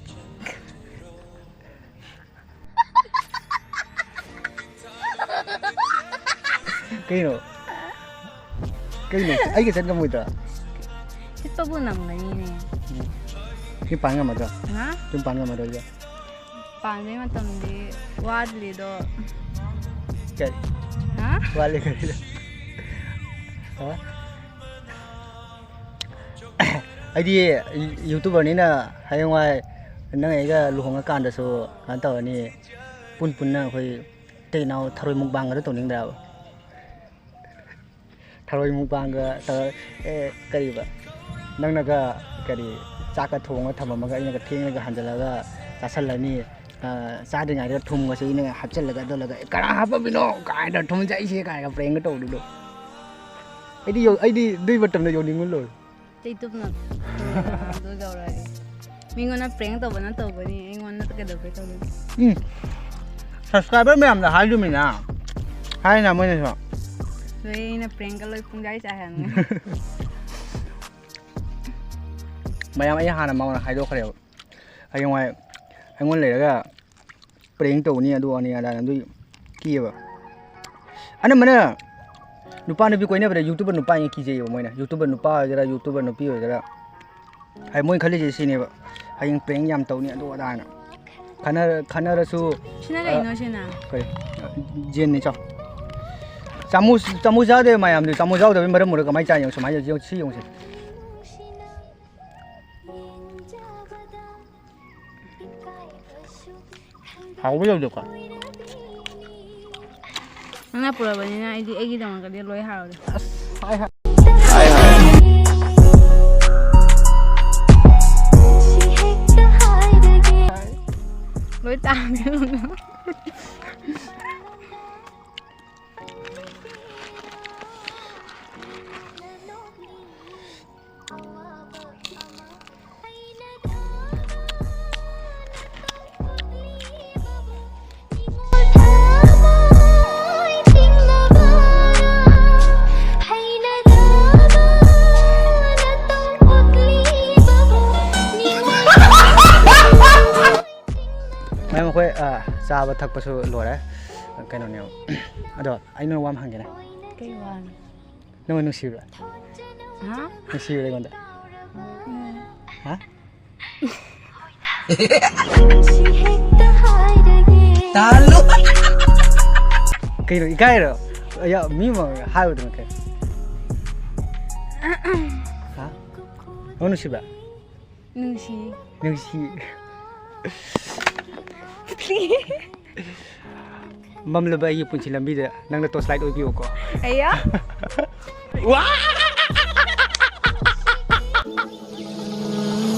ꯀꯩꯅꯣ? ꯀꯩꯅꯣ? ꯑꯩꯒ ꯆꯠ ꯉꯝꯃꯣꯏꯗ꯭ꯔꯥ? ꯆꯠꯄꯕꯨ ꯉꯝꯒꯅꯤꯅꯦ꯫ ꯎꯝ꯫ ꯌꯨꯝ ꯄꯥꯟ ꯉꯝꯃꯗ꯭ꯔꯣ? ꯍꯥ? ꯌꯨꯝ ꯄꯥꯟ ꯉꯝꯃꯗ꯭ꯔꯣ ꯑꯩꯒ? ꯄꯥꯟꯕꯩ ꯃꯇꯝꯗꯤ ꯋꯥꯠꯂꯤꯗꯣ꯫ ꯀꯩ? ꯍꯥ? ꯋꯥꯠꯂꯤ ꯀꯔꯤꯗ? ꯍꯥ? ꯑꯩꯗꯤ YouTuber ꯅꯤꯅ ꯍꯌꯦꯡꯋꯥꯏ ꯅꯪ ꯑꯩꯒ ꯂꯨꯍꯣꯡꯉꯀꯥꯟꯗꯁꯨ ꯀꯩꯅꯣ ꯇꯧꯔꯅꯤ, ꯄꯨꯟ ꯄꯨꯟꯅ ꯑꯩꯈꯣꯏ ꯏꯇꯩ ꯏꯅꯥꯎ ꯊꯔꯣꯏ ꯃꯨꯛꯕꯥꯡꯒꯗꯣ ꯇꯧꯅꯤꯡꯗ꯭ꯔꯕ? ꯊꯔꯣꯏ ꯃꯨꯛꯕꯥꯡꯒ ꯇꯧꯔ, ꯑꯦ, ꯀꯔꯤꯕ? ꯅꯪꯅꯒ ꯀꯔꯤ, ꯆꯥꯛꯀ ꯊꯣꯡꯉ ꯊꯝꯃꯝꯃꯒ ꯑꯩꯅꯒ ꯊꯦꯡꯉꯒ ꯍꯟꯖꯤꯜꯂꯒ ꯆꯥꯁꯜꯂꯅꯤ꯫ ꯑ, ꯆꯥꯗ꯭ꯔꯤꯉꯩꯗ ꯊꯨꯝꯒꯁꯦ ꯑꯩꯅꯒ ꯍꯥꯞꯆꯤꯜꯂꯒ ꯑꯗꯨꯂꯒ, "ꯑꯦ, ꯀꯅꯥ ꯍꯥꯞꯄꯝꯃꯤꯅꯣ?" ꯀꯥꯏꯅ, "ꯊꯨꯝ ꯆꯥꯏꯁꯦ" ꯀꯥꯏꯅ ꯄ꯭ꯔꯦꯡꯒ ꯇꯧꯕꯗꯣ꯫ ꯑꯩꯗꯤ ꯌꯧ-, ꯑꯩꯗꯤ ꯑꯗꯨꯏ ꯃꯇꯝꯗ ꯌꯧꯅꯤꯡꯉꯨ ꯂꯣꯏ꯫ ꯆꯩꯇꯨꯞꯅ ꯑꯗꯨ ꯌꯧꯔꯛꯑꯗꯤ꯫ ꯃꯤꯉꯣꯟꯗ ꯄ꯭ꯔꯦꯡ ꯇꯧꯕꯅ ꯇꯧꯕꯅꯤ, ꯑꯩꯉꯣꯟꯗ ꯀꯩꯗꯧꯕꯩ ꯇꯧꯗꯣꯏꯅꯣ? ꯎꯝ꯫ ꯁꯕꯁꯀ꯭ꯔꯥꯏꯕꯔ ꯃꯌꯥꯝꯗ ꯍꯥꯏꯗꯨꯃꯤꯅ꯫ ꯍꯥꯏꯅ ꯃꯣꯏꯅꯁꯨ꯫ ꯂꯣꯏ ꯑꯩꯅ ꯄ꯭ꯔꯦꯡꯀ ꯂꯣꯏ ꯄꯨꯡꯆꯥꯏ ꯆꯥꯏ ꯍꯥꯏꯕꯅꯤ꯫ ꯃꯌꯥꯝ ꯑꯩ ꯍꯥꯟꯅ ꯃꯉꯣꯟꯗ ꯍꯥꯏꯗꯣꯛꯈ꯭ꯔꯦꯕ꯫ ꯍꯌꯦꯡꯋꯥꯏ ꯑꯩꯉꯣꯟꯗ ꯂꯩꯔꯒ ꯄ꯭ꯔꯦꯡ ꯇꯧꯅꯤ, ꯑꯗꯨ ꯑꯅꯤ ꯑꯗꯥꯅ ꯑꯗꯨꯏ ꯀꯤꯌꯦꯕ꯫ ꯑꯅꯝꯕꯅ ꯅꯨꯄꯥ ꯅꯨꯄꯤ ꯀꯣꯏꯅꯕꯗ YouTuber ꯅꯨꯄꯥ ꯑꯣꯏꯅ ꯀꯤꯖꯩꯌꯦꯕ ꯃꯣꯏꯅ꯫ YouTuber ꯅꯨꯄꯥ ꯑꯣꯏꯒꯦꯔꯥ, YouTuber ꯅꯨꯄꯤ ꯑꯣꯏꯒꯦꯔꯥ, ꯍꯥꯏ, ꯃꯣꯏꯅ ꯈꯜꯂꯤꯁꯦ ꯁꯤꯅꯦꯕ, "ꯍꯌꯦꯡ ꯄ꯭ꯔꯦꯡ ꯌꯥꯝ ꯇꯧꯅꯤ" ꯑꯗꯨ ꯑꯗꯥꯅ꯫ ꯈꯟꯅꯔ-, ꯈꯟꯅꯔꯁꯨ, ꯁꯤꯅ ꯑ, ꯀꯩꯅꯣ ꯁꯤꯅ? ꯀꯔꯤ? ꯖꯦꯟꯅꯤ, ꯆꯥꯎ꯫ ꯆꯥꯃꯨꯁ, ꯆꯥꯃꯨꯁ ꯌꯥꯎꯗꯦ ꯃꯌꯥꯝꯗꯨ꯫ ꯆꯥꯃꯨꯁ ꯌꯥꯎꯗꯕꯩ ꯃꯔꯝ ꯑꯣꯏꯔꯒ ꯀꯃꯥꯏꯅ ꯆꯥꯏꯅꯣ? ꯁꯨꯃꯥꯏꯅ ꯌꯦꯡꯉꯨ, ꯁꯤ ꯌꯦꯡꯉꯨꯁꯦ꯫ ꯍꯥꯎꯕ ꯌꯧꯗꯦꯀꯣ? ꯅꯪꯅ ꯄꯨꯔꯕꯅꯤꯅ ꯑꯩꯗꯤ ꯑꯩꯒꯤꯗꯃꯛꯇꯗꯤ ꯂꯣꯏ ꯍꯥꯎꯔꯦ꯫ ꯑꯁ, ꯍꯥꯏ, ꯍꯥꯏ꯫ ꯂꯣꯏ ꯇꯥꯃꯦ꯫ ꯃꯌꯥꯝ ꯑꯩꯈꯣꯏ, ꯑ, ꯆꯥꯕ ꯊꯛꯄꯁꯨ ꯂꯣꯏꯔꯦ꯫ ꯀꯩꯅꯣꯅꯦꯕ꯫ ꯑꯗꯣ ꯑꯩ ꯅꯣꯏ ꯋꯥ ꯑꯃ ꯍꯪꯒꯦꯅꯦ꯫ ꯀꯩ ꯋꯥꯅꯣ? ꯅꯪ ꯅꯨꯡꯁꯤꯕ꯭ꯔꯥ? ꯍꯥ? ꯅꯨꯡꯁꯤꯕ꯭ꯔꯥ ꯑꯩꯉꯣꯟꯗ? ꯎꯝ꯫ ꯍꯥ? ꯇꯥꯍꯜꯂꯨ꯫ ꯀꯩꯅꯣ, ꯏꯀꯥꯏꯔꯣ? ꯑꯌꯥ, ꯃꯤ ꯃꯃꯥꯡꯗ ꯍꯥꯏꯕꯗꯨꯅ ꯀꯩ? ꯍꯥ? ꯅꯪ ꯅꯨꯡꯁꯤꯕ꯭ꯔꯥ? ꯅꯨꯡꯁꯤ꯫ ꯅꯨꯡꯁꯤ꯫ ꯃꯝꯂꯕ ꯑꯩꯒꯤ ꯄꯨꯟꯁꯤ ꯂꯝꯕꯤꯗ ꯅꯪꯅ torch light ꯑꯣꯏꯕꯤꯌꯨꯀꯣ꯫ ꯑꯌꯥ꯫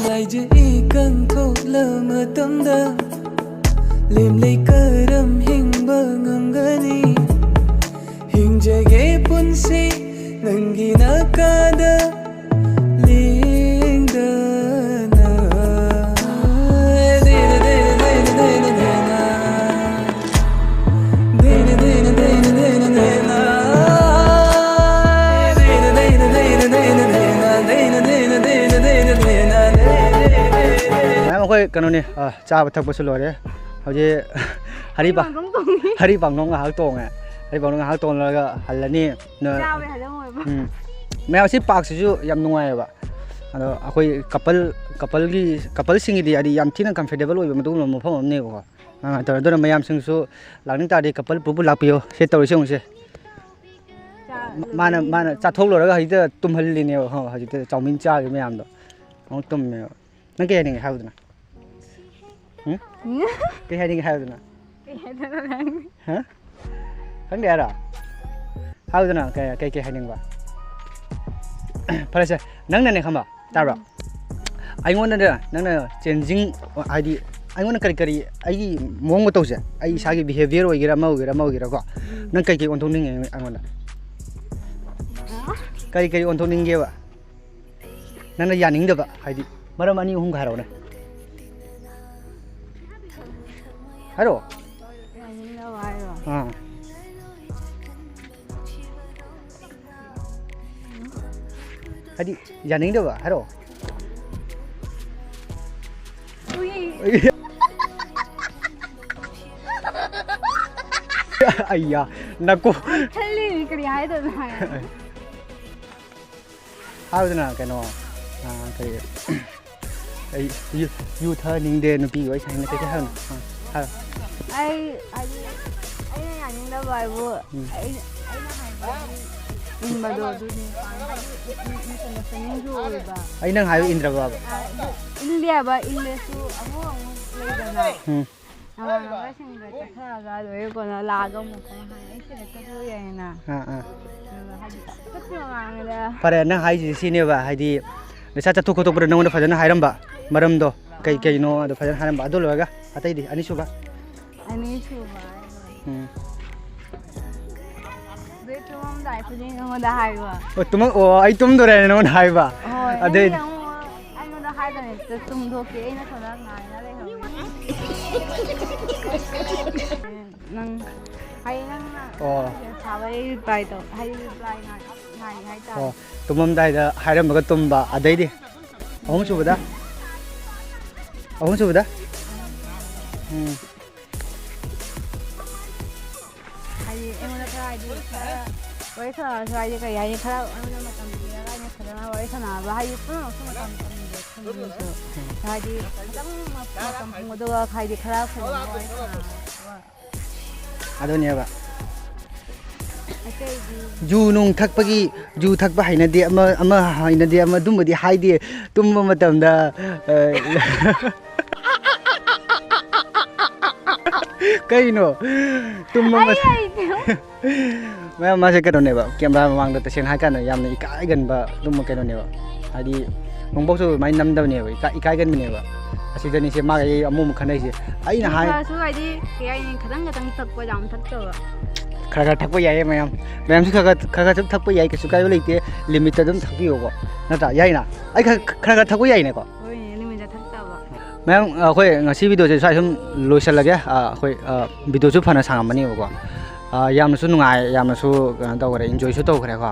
ꯂꯥꯏꯖ ꯏꯀꯪ ꯊꯣꯛꯂ ꯃꯇꯝꯗ ꯂꯦꯝꯂꯩ ꯀꯔꯝ ꯍꯤꯡꯕ ꯉꯝꯒꯅꯤ? ꯍꯤꯡꯖꯒꯦ ꯄꯨꯟꯁꯤ ꯅꯪꯒꯤ ꯅꯥꯀꯥꯗ ꯂꯦꯡꯗꯅ꯫ ꯃꯌꯥꯝ ꯑꯩꯈꯣꯏ ꯀꯩꯅꯣꯅꯤ, ꯑ, ꯆꯥꯕ ꯊꯛꯄꯁꯨ ꯂꯣꯏꯔꯦ꯫ ꯍꯧꯖꯤꯛ ꯍꯔꯤ ꯄꯥ-, ꯍꯔꯤ ꯄꯥꯡꯗꯣꯡ ꯉꯥꯏꯍꯥꯛ ꯇꯣꯡꯉꯦ꯫ ꯍꯔꯤ ꯄꯥꯡꯗꯣꯡ ꯉꯥꯏꯍꯥꯛ ꯇꯣꯡꯂꯒ ꯍꯜꯂꯅꯤ꯫ ꯅ-, ꯆꯥꯕꯩ ꯍꯜꯂꯝꯃꯣꯏꯕ꯫ ꯎꯝ꯫ ꯃꯌꯥꯝ ꯁꯤ parkꯁꯤꯁꯨ ꯌꯥꯝ ꯅꯨꯡꯉꯥꯏꯌꯦꯕ꯫ ꯑꯗꯣ ꯑꯩꯈꯣꯏ couple, coupleꯒꯤ, coupleꯁꯤꯡꯒꯤꯗꯤ ꯍꯥꯏꯗꯤ ꯌꯥꯝ ꯊꯤꯅ comfortable ꯑꯣꯏꯕ ꯃꯗꯨꯒꯨꯝꯕ ꯃꯐꯝ ꯑꯃꯅꯦꯕꯀꯣ꯫ ꯑ, ꯇꯧꯔꯦ꯫ ꯑꯗꯨꯅ ꯃꯌꯥꯝꯁꯤꯡꯁꯨ ꯂꯥꯛꯅꯤꯡ ꯇꯥꯔꯗꯤ couple ꯄꯨꯄꯨ ꯂꯥꯛꯄꯤꯌꯣ꯫ ꯁꯤ ꯇꯧꯔꯤꯁꯦ ꯌꯦꯡꯉꯨꯁꯦ꯫ ꯃꯥꯅ, ꯃꯥꯅ ꯆꯥꯊꯣꯛ ꯂꯣꯏꯔꯒ ꯍꯧꯖꯤꯛꯇ ꯇꯨꯝꯍꯜꯂꯤꯅꯦꯕ, ꯈꯪꯉꯕ? ꯍꯧꯖꯤꯛꯇ ꯆꯥꯎꯃꯤꯟ ꯆꯥꯈꯤꯕ ꯃꯌꯥꯝꯗꯣ ꯑꯃꯨꯛ ꯇꯨꯝꯃꯦꯕ꯫ ꯅꯪ ꯀꯩ ꯍꯥꯏꯅꯤꯡꯉꯦ ꯍꯥꯏꯌꯨꯗꯅ? ꯎꯝ? ꯀꯩ ꯍꯥꯏꯅꯤꯡꯉꯦ ꯍꯥꯏꯌꯨꯗꯅ? ꯀꯩ ꯍꯥꯏꯗꯣꯏꯅꯣ ꯈꯪꯗꯦ꯫ ꯍꯥ? ꯈꯪꯗꯦ ꯍꯥꯏꯔꯣ? ꯍꯥꯏꯌꯨꯗꯅ, ꯀꯩ, ꯀꯩ, ꯀꯩ ꯍꯥꯏꯅꯤꯡꯕ? ꯐꯔꯦꯁꯦ, ꯅꯪꯅꯅꯦ ꯈꯪꯕ, ꯇꯥꯕ꯭ꯔꯣ? ꯑꯩꯉꯣꯟꯗꯅꯦ ꯅꯪꯅ changing, ꯍꯥꯏꯗꯤ ꯑꯩꯉꯣꯟꯗ ꯀꯔꯤ ꯀꯔꯤ ꯑꯩꯒꯤ ꯃꯑꯣꯡ ꯃꯇꯧꯁꯦ, ꯑꯩ ꯏꯁꯥꯒꯤ behaviour ꯑꯣꯏꯒꯦꯔꯥ, ꯑꯃ ꯑꯣꯏꯒꯦꯔꯥ, ꯑꯃ ꯑꯣꯏꯒꯦꯔꯥꯀꯣ, ꯅꯪ ꯀꯩ ꯀꯩ ꯑꯣꯟꯊꯣꯛꯅꯤꯡꯉꯦ ꯑꯩꯉꯣꯟꯗ? ꯀꯔꯤ ꯀꯔꯤ ꯑꯣꯟꯊꯣꯛꯅꯤꯡꯒꯦꯕ? ꯅꯪꯅ ꯌꯥꯅꯤꯡꯗꯕ ꯍꯥꯏꯗꯤ ꯃꯔꯝ ꯑꯅꯤ ꯑꯍꯨꯝꯒ ꯍꯥꯏꯔꯛꯑꯣꯅꯦ꯫ ꯍꯥꯏꯔꯛꯑꯣ꯫ ꯌꯥꯅꯤꯡꯗꯕ ꯍꯥꯏꯔꯣ? ꯑꯥ꯫ ꯍꯥꯏꯗꯤ ꯌꯥꯅꯤꯡꯗꯕ ꯍꯥꯏꯔꯛꯑꯣ꯫ ꯎꯏ꯫ ꯑꯩꯌꯥ, ꯅꯀꯣ꯫ ꯈꯜꯂꯤꯅꯤ ꯀꯔꯤ ꯍꯥꯏꯗꯣꯏꯅꯣ ꯍꯥꯏꯔ꯫ ꯍꯥꯏꯕꯗꯨꯅ ꯀꯩꯅꯣ, ꯑꯥ, ꯀꯔꯤ, ꯑꯩ ꯌꯨ, ꯌꯨ ꯊꯛꯍꯟꯅꯤꯡꯗꯦ, ꯅꯨꯄꯤꯒ ꯋꯥꯔꯤ ꯁꯥꯟꯅꯅꯤꯡꯗꯦ, ꯀꯩꯀꯩ ꯍꯥꯏꯕꯅꯣ? ꯑꯥ, ꯍꯥꯏꯔꯣ꯫ ꯑꯩ ꯍꯥꯏꯗꯤ ꯑꯩꯅ ꯌꯥꯅꯤꯡꯗꯕ ꯍꯥꯏꯕꯨ ꯎꯝ꯫ ꯑꯩ, ꯑꯩꯅ ꯍꯥꯏꯕꯗꯤ ꯏꯟꯕꯗꯣ ꯑꯗꯨꯅꯤ꯫ ꯍꯥꯏꯗꯤ ꯃꯤꯁ ꯑꯟꯗꯔꯁꯇꯦꯟꯗꯤꯡꯁꯨ ꯑꯣꯏꯕ꯫ ꯑꯩ ꯅꯪ ꯍꯥꯏꯕ ꯏꯟꯗ꯭ꯔꯕꯕ? ꯏꯜꯂꯦꯕ, ꯏꯜꯂꯁꯨ ꯑꯃꯨꯛ ꯑꯃꯨꯛ ꯂꯩꯗꯅ꯫ ꯎꯝ꯫ ꯅꯃꯥꯟꯅꯕꯁꯤꯡꯒ ꯆꯠꯊꯔꯒ ꯂꯣꯏꯔꯦ, ꯀꯣꯟꯅ ꯂꯥꯛꯑꯒ ꯑꯃꯨꯛ ꯀꯩꯅꯣ ꯍꯥꯏ, "ꯑꯩ ꯁꯤꯗ ꯆꯠꯂꯨ ꯌꯥꯏꯅ"꯫ ꯑꯥ, ꯑꯥ꯫ ꯑꯗꯨꯒ ꯍꯥꯏꯗꯤ ꯆꯠꯄ ꯃꯃꯥꯡꯗ ꯐꯔꯦ, ꯅꯪ ꯍꯥꯏꯁꯤꯗꯤ ꯁꯤꯅꯦꯕ, ꯍꯥꯏꯗꯤ ꯅꯤꯁꯥ ꯆꯠꯊꯣꯛ ꯈꯣꯠꯇꯣꯛꯄꯗ ꯅꯉꯣꯟꯗ ꯐꯖꯅ ꯍꯥꯏꯔꯝꯕ ꯃꯔꯝꯗꯣ ꯀꯩ ꯀꯩꯅꯣ ꯑꯗꯣ ꯐꯖꯅ ꯍꯥꯏꯔꯝꯕ꯫ ꯑꯗꯨ ꯂꯣꯏꯔꯒ ꯑꯇꯩꯗꯤ ꯑꯅꯤꯁꯨꯕ? ꯑꯅꯤꯁꯨꯕ ꯍꯥꯏꯔꯣ꯫ ꯎꯝ꯫ ꯑꯗꯨ ꯇꯨꯝꯃꯝꯗꯥꯏ ꯈꯨꯗꯤꯡ ꯑꯩꯉꯣꯟꯗ ꯍꯥꯏꯕ꯫ ꯑꯣ, ꯇꯨꯝꯃ-, ꯑꯣ, ꯑꯩ ꯇꯨꯝꯗꯣꯔꯦꯅ ꯅꯉꯣꯟꯗ ꯍꯥꯏꯕ? ꯍꯣꯏ, ꯑꯗꯩ ꯅꯪꯗꯤ ꯑꯃꯨꯛ ꯑꯩꯉꯣꯟꯗ ꯍꯥꯏꯗꯅ ꯍꯦꯛꯇ ꯇꯨꯝꯊꯣꯛꯀꯦ, ꯑꯩꯅ ꯁꯣꯝꯗ ꯉꯥꯏꯅ ꯂꯩꯍꯧꯔꯦ꯫ ꯅꯪ, ꯍꯥꯏꯗꯤ ꯅꯪꯅ ꯑꯣ꯫ ꯃꯦꯁꯦꯖ ꯊꯥꯕꯩ ꯔꯤꯄ꯭ꯂꯥꯏ ꯇꯧ, ꯍꯥꯏꯗꯤ ꯔꯤꯄ꯭ꯂꯥꯏ ꯉꯥꯏ-, ꯉꯥꯏꯔꯤ ꯍꯥꯏꯇꯥꯔꯦ꯫ ꯑꯣ, ꯇꯨꯝꯃꯝꯗꯥꯏꯗ ꯍꯥꯏꯔꯝꯃꯒ ꯇꯨꯝꯕ, ꯑꯗꯩꯗꯤ ꯑꯍꯨꯝꯁꯨꯕꯗ? ꯑꯍꯨꯝꯁꯨꯕꯗ? ꯎꯝ꯫ ꯍꯥꯏꯗꯤ ꯑꯩꯉꯣꯟꯗ ꯈꯔ, ꯍꯥꯏꯗꯤ ꯈꯔ ꯋꯥꯔꯤ ꯁꯥꯟꯅꯔꯁꯨ, ꯍꯥꯏꯗꯤ ꯀꯩ ꯍꯥꯏꯅꯤ, ꯈꯔ ꯑꯩꯉꯣꯟꯗ ꯃꯇꯝ ꯄꯤꯔꯒ ꯑꯩꯅ ꯐꯖꯅ ꯋꯥꯔꯤ ꯁꯥꯟꯅꯕ, ꯍꯥꯏꯗꯤ ꯄꯨꯝꯅꯃꯛꯁꯨ ꯃꯇꯝ ꯐꯪꯗꯦ ꯈꯪꯉꯁꯨ, ꯍꯥꯏꯗꯤ ꯈꯤꯇꯪ ꯃꯇꯝ ꯐꯪꯕꯗꯨꯒ ꯍꯥꯏꯗꯤ ꯈꯔ ꯐꯖꯅ ꯋꯥꯔꯤ ꯁꯥꯟꯅꯕ꯫ ꯑꯗꯨꯅꯦꯕ꯫ ꯑꯇꯩꯗꯤ? ꯖꯨ ꯅꯨꯡ ꯊꯛꯄꯒꯤ, ꯖꯨ ꯊꯛꯄ ꯍꯩꯅꯗꯦ, ꯑꯃ, ꯑꯃ ꯍꯩꯅꯗꯦ, ꯑꯃ ꯑꯗꯨꯝꯕꯗꯤ ꯍꯥꯏꯗꯦ꯫ ꯇꯨꯝꯕ ꯃꯇꯝꯗ, ꯑ, ꯀꯩꯅꯣ? ꯇꯨꯝꯕ ꯑꯩ ꯃ-, ꯍꯩꯇꯦ꯫ ꯃꯌꯥꯝ ꯃꯥꯁꯦ ꯀꯩꯅꯣꯅꯦꯕ, ꯀꯦꯃꯦꯔꯥ ꯃꯃꯥꯡꯗ ꯇꯁꯦꯡꯅ ꯍꯥꯏ ꯀꯥꯟꯗ ꯌꯥꯝꯅ ꯏꯀꯥꯏꯒꯟꯕ ꯑꯗꯨꯝꯕ ꯀꯩꯅꯣꯅꯦꯕ꯫ ꯍꯥꯏꯗꯤ ꯅꯣꯡꯄꯣꯛꯁꯨ ꯑꯗꯨꯃꯥꯏꯅ ꯅꯝꯗꯕꯅꯦꯕ, ꯏꯀꯥꯏ-, ꯏꯀꯥꯏꯒꯟꯕꯅꯦꯕ꯫ ꯑꯁꯤꯗꯅꯤꯁꯦ ꯃꯥꯒ ꯑꯩ ꯑꯃꯨꯛ ꯑꯃꯨꯛ ꯈꯟꯅꯩꯁꯦ꯫ ꯑꯩꯅ ꯍꯥꯏ- ꯏꯀꯥꯏꯔꯁꯨ ꯍꯥꯏꯗꯤ ꯀꯩ ꯍꯥꯏꯅꯤ, ꯈꯤꯇꯪ ꯈꯤꯇꯪ ꯊꯛꯄ, ꯌꯥꯝ ꯊꯛꯇꯕ꯫ ꯈꯔ ꯈꯔ ꯊꯛꯄ ꯌꯥꯏꯌꯦ ꯃꯌꯥꯝ꯫ ꯃꯌꯥꯝꯁꯨ ꯈꯔ ꯈꯔ, ꯈꯔ ꯈꯔ ꯊꯛꯄ ꯌꯥꯏ, ꯀꯩꯁꯨ ꯀꯥꯏꯕ ꯂꯩꯇꯦ꯫ ꯂꯤꯃꯤꯠꯇ ꯑꯗꯨꯝ ꯊꯛꯄꯤꯌꯣꯀꯣ꯫ ꯅꯠꯇ꯭ꯔꯥ? ꯌꯥꯏꯅ? ꯑꯩ ꯈꯔ ꯈꯔ, ꯈꯔ ꯊꯛꯄ ꯌꯥꯏꯅꯦꯀꯣ? ꯍꯣꯏꯅꯦ, ꯂꯤꯃꯤꯠꯇ ꯊꯛꯇꯕ꯫ ꯃꯌꯥꯝ, ꯑꯩꯈꯣꯏ ꯉꯁꯤ ꯚꯤꯗꯤꯑꯣꯁꯦ ꯁ꯭ꯋꯥꯏ ꯁꯨꯝ ꯂꯣꯏꯁꯤꯜꯂꯒꯦ꯫ ꯑ, ꯑꯩꯈꯣꯏ, ꯑ, ꯚꯤꯗꯤꯑꯣꯁꯨ ꯐꯅ ꯁꯥꯡꯉꯝꯃꯅꯦꯕꯀꯣ꯫ ꯑ, ꯌꯥꯝꯅꯁꯨ ꯅꯨꯡꯉꯥꯏ, ꯌꯥꯝꯅꯁꯨ ꯀꯩꯅꯣ ꯇꯧꯈ꯭ꯔꯦ, ꯏꯟꯖꯣꯏꯁꯨ ꯇꯧꯈ꯭ꯔꯦꯀꯣ꯫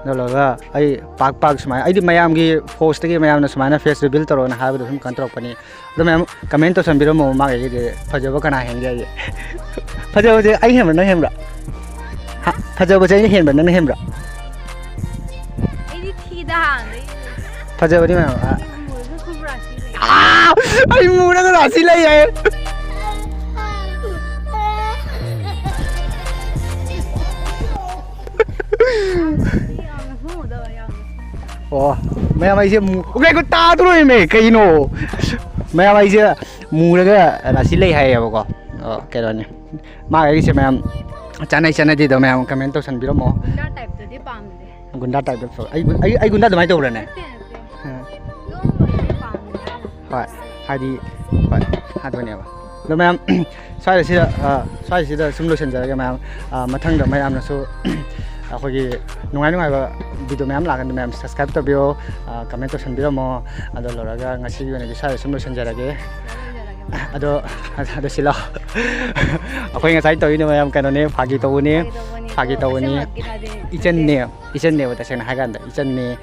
ꯑꯗꯨ ꯂꯣꯏꯔꯒ ꯑꯩ ꯄꯥꯛ ꯄꯥꯛ ꯁꯨꯃꯥꯏꯅ, ꯑꯩꯗꯤ ꯃꯌꯥꯝꯒꯤ ꯐꯣꯔꯁꯇꯒꯤ ꯃꯌꯥꯝꯅ ꯁꯨꯃꯥꯏꯅ ꯐꯦꯁ ꯔꯤꯚꯤꯜ ꯇꯧꯔꯣꯅ ꯍꯥꯏꯕꯗꯣ ꯁꯨꯝ ꯀꯩꯅꯣ ꯇꯧꯔꯛꯄꯅꯤ꯫ ꯑꯗꯣ ꯃꯌꯥꯝ ꯀꯃꯦꯟ ꯇꯧꯁꯟꯕꯤꯔꯝꯃꯣ, ꯃꯥꯒꯤꯗꯤ ꯐꯖꯕ ꯀꯅꯥ ꯍꯦꯟꯒꯦ ꯍꯥꯏꯁꯦ꯫ ꯐꯖꯕꯁꯦ ꯑꯩ ꯍꯦꯟꯕ꯭ꯔꯥ, ꯅꯪ ꯍꯦꯟꯕ꯭ꯔꯥ? ꯍꯥ? ꯐꯖꯕꯁꯦ ꯑꯩꯅ ꯍꯦꯟꯕ꯭ꯔꯥ, ꯅꯪꯅ ꯍꯦꯟꯕ꯭ꯔꯥ? ꯑꯩꯗꯤ ꯊꯤꯗ ꯍꯥꯟꯅꯗꯩ꯫ ꯐꯖꯕꯗꯤ ꯃꯌꯥꯝ, ꯑ, ꯃꯨꯔꯁꯨ ꯈꯨꯕ꯭ꯔꯥ ꯁꯤ ꯂꯩ꯫ ꯑꯥ! ꯑꯩ ꯃꯨꯔꯒ ꯔꯥꯁꯤ ꯂꯩ ꯍꯥꯏꯌꯦ꯫ ꯑꯣ, ꯃꯌꯥꯝ ꯑꯩꯁꯦ ꯃꯨ-, ꯑꯣ, ꯉꯥꯏꯈꯣ, ꯇꯥꯗꯣꯔꯤꯃꯦ, ꯀꯩꯅꯣ? ꯃꯌꯥꯝ ꯑꯩꯁꯦ ꯃꯨꯔꯒ ꯔꯥꯁꯤ ꯂꯩ ꯍꯥꯏꯌꯦꯕꯀꯣ꯫ ꯑꯣ, ꯀꯩꯅꯣꯅꯤ꯫ ꯃꯥꯒ ꯑꯩꯒꯤꯁꯦ ꯃꯌꯥꯝ ꯆꯥꯟꯅꯩ ꯆꯥꯟꯅꯗꯦꯗꯣ ꯃꯌꯥꯝ comment ꯇꯧꯁꯟꯕꯤꯔꯝꯃꯣ꯫ ꯒꯨꯟꯗꯥ type ꯇꯨꯗꯤ ꯄꯥꯝꯗꯦ꯫ ꯒꯨꯟꯗꯥ type ꯇ ꯑꯩ ꯒꯨꯟ-, ꯑꯩ, ꯑꯩ ꯒꯨꯟꯗꯥ ꯑꯗꯨꯃꯥꯏꯅ ꯇꯧꯕ꯭ꯔꯅꯦ? ꯅꯠꯇꯦ, ꯅꯠꯇꯦ꯫ ꯑꯥ꯫ ꯑꯗꯨꯒꯨꯝꯕꯗꯨꯗꯤ ꯄꯥꯝꯗꯦ ꯍꯥꯏꯕ꯫ ꯍꯣꯏ, ꯍꯥꯏꯗꯤ, ꯍꯣꯏ, ꯑꯗꯨꯅꯦꯕ꯫ ꯑꯗꯣ ꯃꯌꯥꯝ, ꯁ꯭ꯋꯥꯏꯁꯤꯗ, ꯑ, ꯁ꯭ꯋꯥꯏꯁꯤꯗ ꯁꯨꯝ ꯂꯣꯏꯁꯤꯟꯖꯔꯒꯦ ꯃꯌꯥꯝ꯫ ꯑ, ꯃꯊꯪꯗ ꯃꯌꯥꯝꯅꯁꯨ ꯑꯩꯈꯣꯏꯒꯤ ꯅꯨꯡꯉꯥꯏ ꯅꯨꯡꯉꯥꯏꯕ video ꯃꯌꯥꯝ ꯂꯥꯛꯀꯅꯤ, ꯃꯌꯥꯝ subscribe ꯇꯧꯕꯤꯌꯣ, ꯑ, comment ꯇꯧꯁꯟꯕꯤꯔꯝꯃꯣ꯫ ꯑꯗꯣ ꯂꯣꯏꯔꯒ ꯉꯁꯤꯒꯤ ꯑꯣꯏꯅꯗꯤ ꯁ꯭ꯋꯥꯏꯗ ꯁꯨꯝ ꯂꯣꯏꯁꯤꯟꯖꯔꯒꯦ꯫ ꯑꯗꯣ, ꯑꯗꯣ ꯁꯤꯂꯣ꯫ ꯑꯩꯈꯣꯏ ꯉꯁꯥꯏ ꯇꯧꯔꯤꯅ ꯃꯌꯥꯝ ꯀꯩꯅꯣꯅꯦ, ꯐꯥꯒꯤ ꯇꯧꯕꯅꯤ, ꯐꯥꯒꯤ ꯇꯧꯕꯅꯤ꯫ ꯐꯥꯒꯤ ꯇꯧꯕꯅꯤ꯫ ꯑꯁꯦꯡꯕꯃꯛꯀꯤ ꯅꯠꯇꯦ꯫ ꯏꯆꯟꯅꯦ, ꯏꯆꯟꯅꯦꯕ, ꯇꯁꯦꯡꯅ ꯍꯥꯏꯀꯥꯟꯗ ꯏꯆꯟꯅꯦ꯫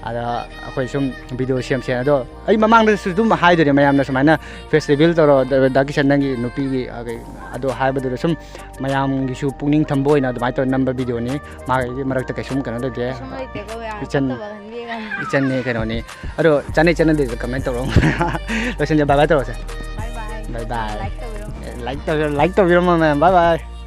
ꯑꯗ ꯑꯩꯈꯣꯏ ꯁꯨꯝ video ꯁꯦꯝꯁꯦ꯫ ꯑꯗꯣ ꯑꯩ ꯃꯃꯥꯡꯗꯁꯨ ꯑꯗꯨꯝ ꯍꯥꯏꯗꯣꯏꯅꯦ ꯃꯌꯥꯝꯅ ꯁꯨꯃꯥꯏꯅ face reveal ꯇꯧꯔꯣ, ꯗ-, ꯗꯥ ꯀꯤꯁꯟ ꯅꯪꯒꯤ ꯅꯨꯄꯤꯒꯤ, ꯑ, ꯀꯩ, ꯑꯗꯣ ꯍꯥꯏꯕꯗꯨꯗ ꯁꯨꯝ ꯃꯌꯥꯝꯒꯤꯁꯨ ꯄꯨꯛꯅꯤꯡ ꯊꯝꯕ ꯑꯣꯏꯅ ꯑꯗꯨꯃꯥꯏꯅ ꯇꯧꯔ ꯅꯝꯕ videoꯅꯤ꯫ ꯃꯥꯒꯤ ꯃꯔꯛꯇ ꯀꯩꯁꯨꯝ ꯀꯩꯅꯣ ꯂꯩꯇꯦ꯫ ꯀꯩꯁꯨꯝ ꯂꯩꯇꯦꯀꯣ, ꯃꯌꯥꯝ ꯏꯆꯟ, ꯐꯠꯇꯕ ꯈꯟꯕꯤꯒꯅꯨ꯫ ꯏꯆꯟꯅꯤ ꯀꯩꯅꯣꯅꯤ꯫ ꯑꯗꯣ ꯆꯥꯅꯩ ꯆꯥꯟꯅꯗꯦꯗ comment ꯇꯧꯔꯣ꯫ ꯂꯣꯏꯁꯤꯟꯖ-, bye bye ꯇꯧꯔꯁꯦ꯫ Bye bye꯫ Bye bye꯫ Like ꯇꯧꯕꯤꯔꯝꯃꯣ꯫ ꯑꯦ, like ꯇꯧꯕꯤꯔꯝ-, like ꯇꯧꯕꯤꯔꯝꯃꯣ ꯃꯌꯥꯝ꯫ Bye bye꯫